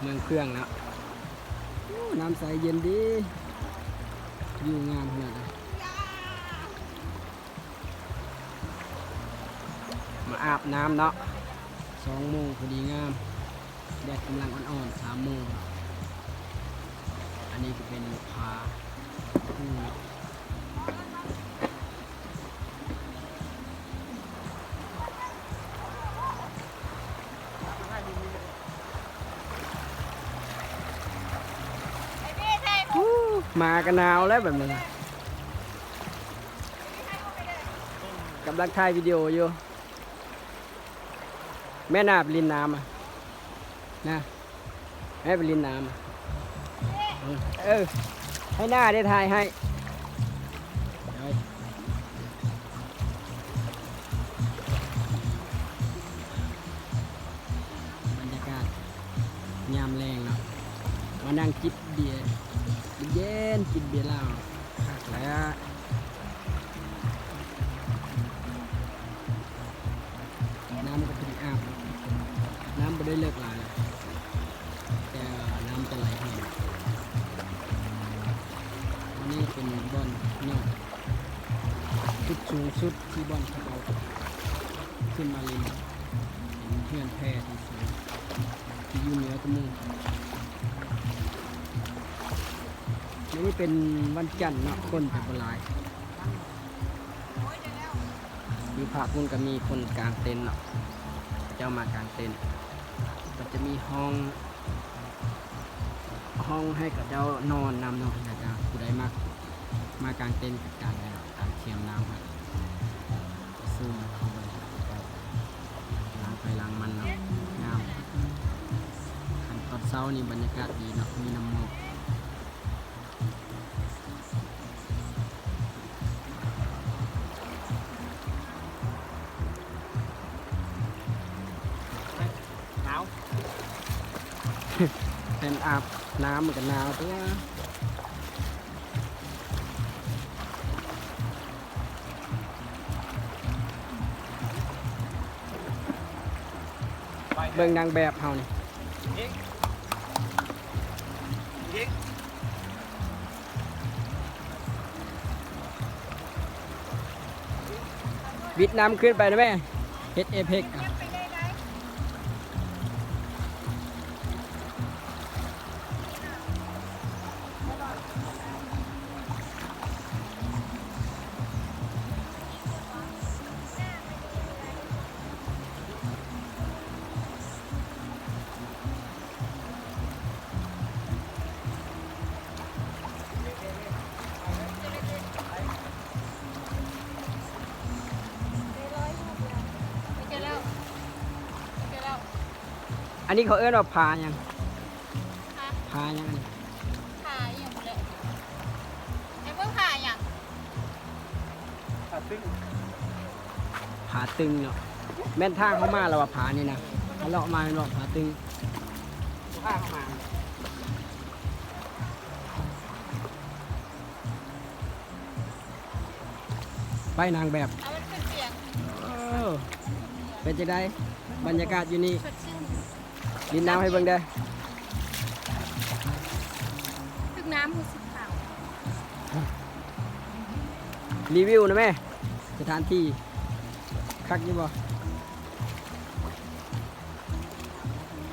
ເມືອງເຟືອງເນາະ. ໂອ້ ນ້ຳໃສເຢັນດີ ວິວງາມຂະໜາດໃດ. ມາອາບນ້ຳເນາະ ສອງໂມງພໍດີງາມ ແດດກຳລັງອ່ອນໆ ສາມໂມງ. ອັນນີ້ກໍເປັນຜາພູເນາະ. ຫູ ໝາກໍໜາວແລ້ວແບບນີ້ນະ. ກຳລັງຖ່າຍວິດີໂອຢູ່. ແມ່ນາໄປຫຼິ້ນນ້ຳອະ ນາ ແມ່ໄປຫຼິ້ນນ້ຳອະ. ເອີ ໃຫ້ນ້າໄດ້ຖ່າຍໃຫ້. ບັນຍາກາດຍາມແລງເນາະ ມານັ່ງຈິບເບຍເຢັນໆ ກິນເບຍລາວ ຄັກແລ້ວ. ນ້ຳກໍພໍດີອາບເນາະ ນ້ຳບໍ່ໄດ້ເລິກຫຼາຍ ແຕ່ນ້ຳຈະໄຫຼແຮງ. ອັນນີ້ເປັນບ່ອນນອນ ຈຸດສູງສຸດທີ່ບ່ອນເຂົາເຈົ້າຂຶ້ນມາຫຼິ້ນ ເປັນເຮືອນແພທີ່ສູງ ທີ່ຢູ່ເໜືອກວ່າໝູ່. ມື້ນີ້ເປັນວັນຈັນເນາະ ຄົນຈະບໍ່ຫຼາຍ. ຢູ່ພາກພຸ້ນກໍມີຄົນກາງເຕັນເນາະ ເຂົາເຈົ້າມາກາງເຕັນ ກໍຈະມີຫ້ອງ ຫ້ອງໃຫ້ເຂົາເຈົ້ານອນນຳເນາະ. ແລ້ວກໍຜູ້ໃດມັກມາກາງເຕັນກໍກາງໄດ້ເນາະ ກາງຄຽມນ້ຳຫັ້ນ. ຊູມເຂົ້າໄປໃກ້ໆ ຫຼັງໃຜຫຼັງມັນເນາະ ງາມ. ຄັນຕອນເຊົ້ານີ້ບັນຍາກາດດີເນາະ ມີນ້ຳໝອກ. ໜາວ ແມ່ນອາບນ້ຳມັນກໍໜາວຕົວະ. ເບິ່ງນາງແບບເຮົານີ້ ວິດນ້ຳຂຶ້ນໄປນະແມ່ ເຮັດເອເພັກ. ອັນນີ້ເຂົາເອີ້ນວ່າຜາຫຍັງ? ຜາຫຍັງອັນນີ້? ຜາອີ່ຫຍັງແຫຼະ ໃຫ້ເບິ່ງຜາອີ່ຫຍັງ? ຜາຕຶງ ຜາຕຶງເນາະ. ແມ່ນທາງເຮົາມາແລ້ວວ່າຜານີ້ນະ ເຮົາເລາະມາແມ່ນບໍ່ ຜາຕຶງ ທາງເຮົາມາ. ໄປນາງແບບ ເອົາມັນຂຶ້ນສຽງ. ເອີ ເປັນຈັ່ງໃດບັນຍາກາດຢູ່ນີ້? ຊົດຊື່ນ. ດິນນ້ຳໃຫ້ເບິ່ງແດ່. ຖືກນ້ຳຮູ້ສຶກຂາວ. ຣີວິວນະແມ່ ສະຖານທີ່ຄັກຢູ່ບໍ່?